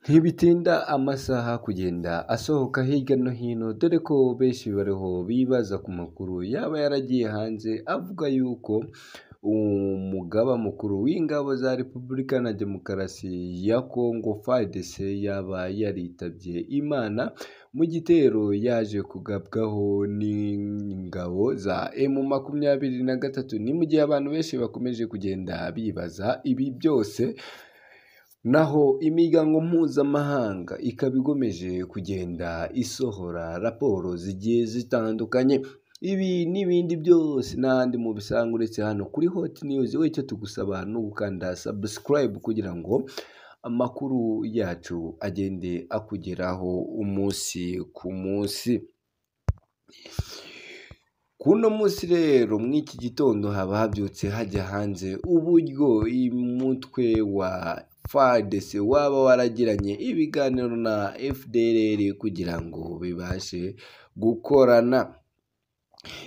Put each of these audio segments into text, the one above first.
Ntibitinda amasaha kugenda asohoka hirya no hino, dore ko benshi bariho bibaza ku makuru yaba yaragiye hanze avuga yuko umugaba mukuru w'ingabo za Repubulika na Demokarasi ya Kongo FARDC yaba yaritabye Imana mu gitero yaje kugabwaho n'ingabo za M23. Ni mu gihe abantu benshi bakomeje kugenda bibaza ibi byose, naho imiryango mpuzamahanga ikaba igomeje kugenda isohora raporo zigiye zitandukanye. Ibi n'ibindi byose n'ahandi mu bisanga uretse hano kuri Hot News. We icyo tugusaba ni ugukanda subscribe kugira ngo amakuru yacu agende akugeraho umunsi ku munsi. Kuno munsi rero mw'iki gitondo haba habyutse hajya hanze uburyo umutwe wa FARDC waba waragiranye ibiganiro na FDLR kugira ngo bibashe gukorana.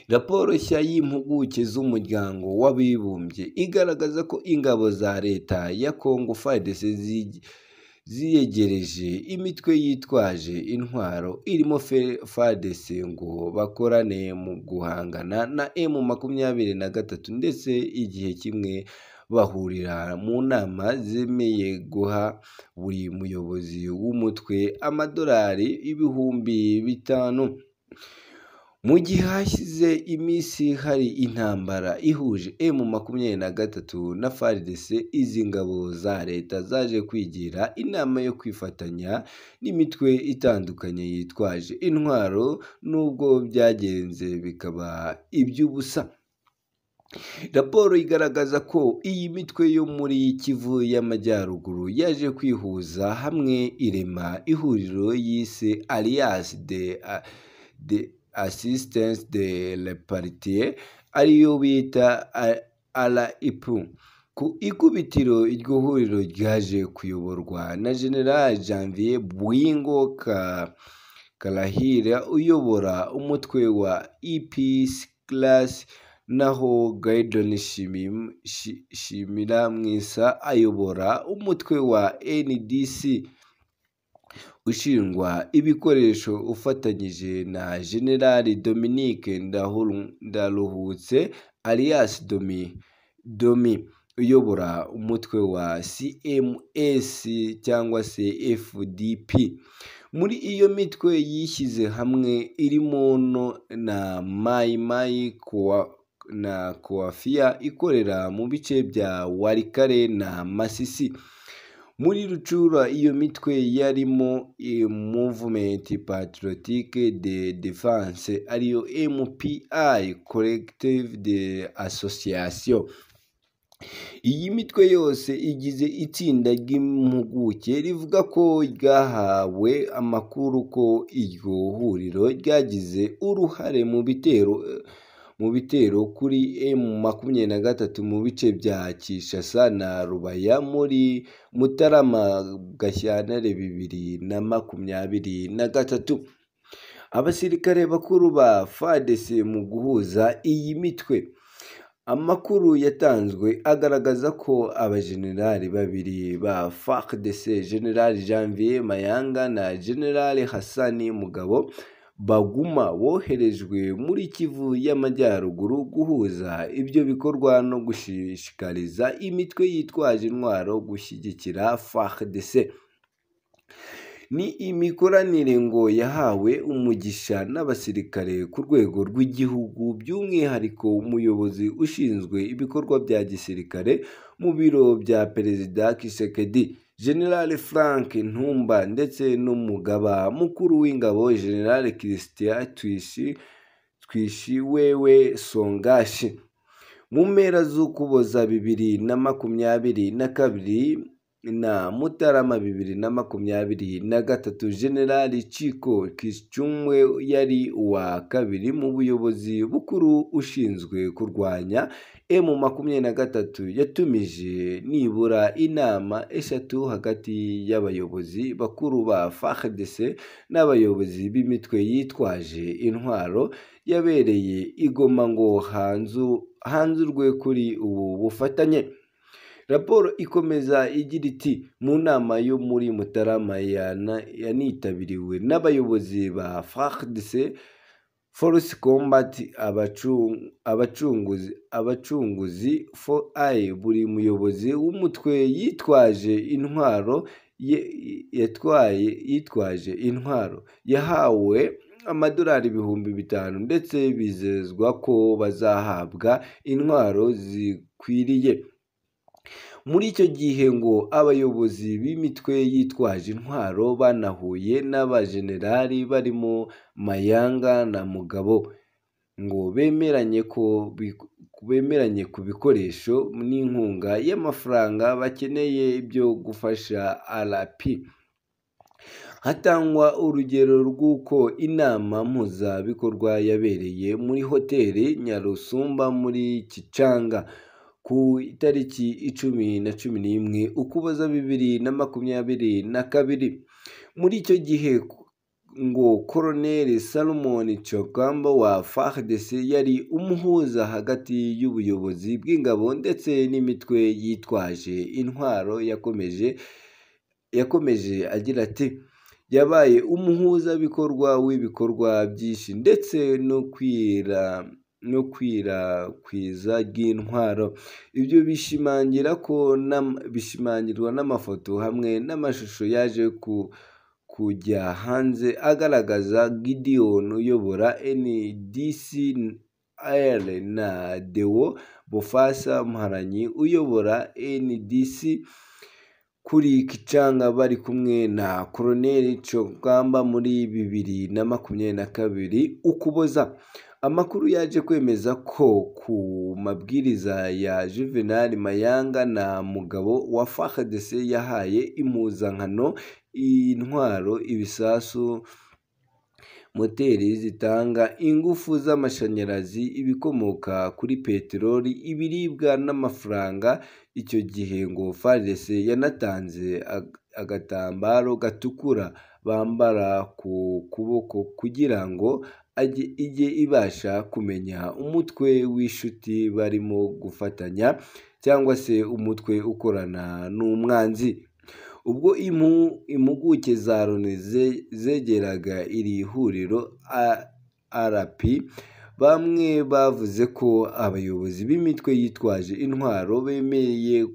Raporo nshya y'impuguke z'umuryango w'abibumbye igaragaza ko ingabo za leta ya Kongo FARDC ziyegereje imitwe yitwaje intwaro irimo FARDC ngo bakorane mu guhangana na M23, ndetse igihe kimwe bahurira mu nama zemeye guha buri muyobozi w'umutwe amadolari 5000. Mu gihe hashize iminsi hari intambara ihuje M23 na FARDC, izi ngabo za leta zaje kwigira inama yo kwifatanya n'imitwe itandukanye yitwaje intwaro, nubwo byagenze bikaba iby'ubusa. Raporo igaragaza ko iyi mitwe yo muri Kivu y'Amajyaruguru yaje kwihuza hamwe irema ihuriro yise Alliance de Assistance de Repartie, ariyo bita RIP. Ku ikubitiro iryo huriro ryaje kuyoborwa na General Janvier Bwingo Karahira uyobora umutwe wa EPC Class, naho Gaidon Shimira Mwisa ayobora umutwe wa NDC ushingwa ibikoresho ufatanyije na General Dominique Ndaruhutse alias Domi uyobora umutwe wa CMS cyangwa se FDP. Muri iyo mitwe yishyize hamwe irimo na Mai Mai na Koafia ikorera mu bice bya Walikale na Masisi. Muri rucura iyo mitwe yarimo Movement Patriotique de Defense ariyo MPI Collective de Association. Iyi mitwe yose igize itsinda ry'impuguke rivuga ko ryahawe amakuru ko iryo huriro ryagize uruhare mu bitero kuri M23 mu bice bya Kinshasa na Rubaya muri Mutarama Gashyantare 2023. Abasirikare bakuru ba FARDC mu guhuza iyi mitwe, amakuru yatanzwe agaragaza ko abajenerali babiri ba FARDC, General Janvier Mayanga na General Hassan Mugabo Baguma, boherejwe muri Kivu y'Amajyaruguru guhuza ibyo bikorwa no gushishikariza imitwe yitwaje intwaro gushyigikira FARDC. Ni imikoranire ngo yahawe umugisha n'abasirikare ku rwego rw'igihugu, by'umwihariko umuyobozi ushinzwe ibikorwa bya gisirikare mu biro bya Perezida Tshisekedi, General Frank Ntumba, ndetse n'umugaba mukuru w'ingabo General Christian Twishiwewe Songashi. Mu mpera z'Ukuboza 2022 na Mutarama 2023, General Chiko Kichumwe yari uwa kabiri mu buyobozi bukuru ushinzwe kurwanya M23 yatumije nibura inama 3 hagati y'abayobozi bakuru ba FARDC n'abayobozi b'imitwe yitwaje intwaro yabereye i Goma ngo hanzurwe kuri ubu bufatanye. Raporo ikomeza igira iti mu nama yo muri Mutarama yanitabiriwe n'abayobozi ba FARDC, Force Combat, abacunguzi 4I, buri muyobozi w'umutwe yitwaje intwaro yitwaje intwaro yahawe amadolari 5000 ndetse bizezwa ko bazahabwa intwaro zikwiriye. Muri icyo gihe ngo abayobozi b'imitwe yitwaje intwaro banahuye n'abajenerali barimo Mayanga na Mugabo, ngo bemeranye ku bikoresho n'inkunga y'amafaranga bakeneye byo gufasha RP. Hatangwa urugero rw'uko inama mpuzabikorwa yabereye muri hoteli Nyarusumba muri Kichanga ku itariki 10 na 11 Ukuboza 2022. Muri icyo gihe ngo Colonel Salomon Chokamba wa FARDC yari umuhuza hagati y'ubuyobozi bw'ingabo ndetse n'imitwe yitwaje intwaro. Yakomeje agira ati yabaye umuhuzabikorwa w'ibikorwa byinshi ndetse no kwirakwiza ry'intwaro. Ibyo bishimangirwa n'amafoto hamwe n'amashusho yaje kujya hanze agaragaza Gideon uyobora NDC-R na Deo Bofasa Mparanyi uyobora NDC kuri Kichanga bari kumwe na Colonel Chokamba muri 2022 Ukuboza. Amakuru yaje kwemeza ko ku mabwiriza ya Juvenal Mayanga na Mugabo wa FARDC yahaye impuzankano, intwaro, ibisasu, moteri zitanga ingufu z'amashanyarazi, ibikomoka kuri peteroli, ibiribwa n'amafaranga. Icyo gihe ngo FARDC yanatanze agatambaro gatukura bambara ku kuboko kugira ngo ijye ibasha kumenya umutwe w'inshuti barimo gufatanya cyangwa se umutwe ukorana n'umwanzi. Ubwo impuguke za Loni zegeraga iri huriro RP, bamwe bavuze ko abayobozi b'imitwe yitwaje intwaro bemeye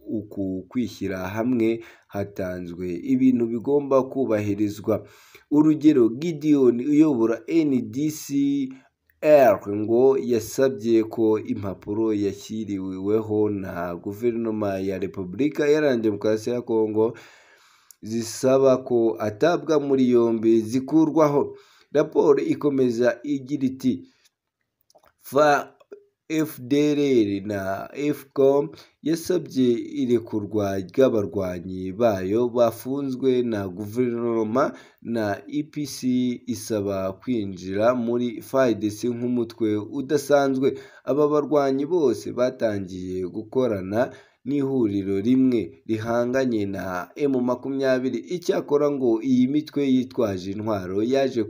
uku kwishyira hamwe hatanzwe ibintu bigomba kubahirizwa. Urugero, Gideon uyobora NDC-R ngo yasabye ko impapuro yashyiriweho na Guverinoma ya Repubulika Iharanira Demokarasi ya Kongo zisaba ko atabwa muri yombi zikurwaho. Raporo ikomeza igira iti FDLR na FCOM yasabye irekurwa ry'abarwanyi bayo bafunzwe na guverinoma, na IPC isaba kwinjira muri FARDC nk'umutwe udasanzwe. Aba barwanyi bose batangiye gukorana n'ihuriro rimwe rihanganye na M20. Icyakora ngo iyi mitwe yitwaje intwaro yaje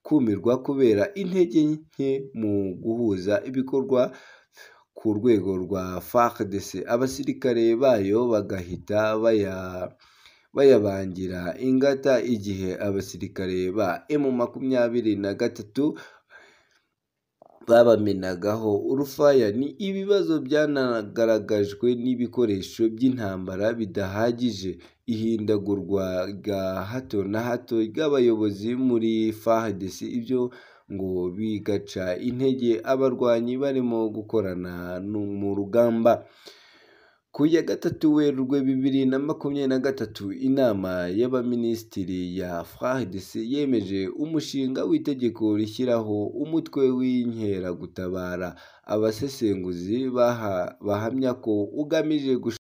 kumirwa kubera intege nke mu guhuza ibikorwa ku rwego rwa FARDC, abasirikare bayo bagahita bayabangira ingata igihe abasirikare ba M23 babamenagaho urufaya. Ni ibibazo byanagaragajwe n'ibikoresho by'intambara bidahagije, ihindagurwa rya hato na hato ry'abayobozi muri FARDC, ibyo ngo bigaca intege abarwanyi barimo gukorana mu rugamba. Ku ya 3 Werurwe 2023, inama y'abaminisitiri ya FARDC yemeje umushinga w'itegeko rishyiraho umutwe w'inkeragutabara. Abasesenguzi bahamya ko ugamije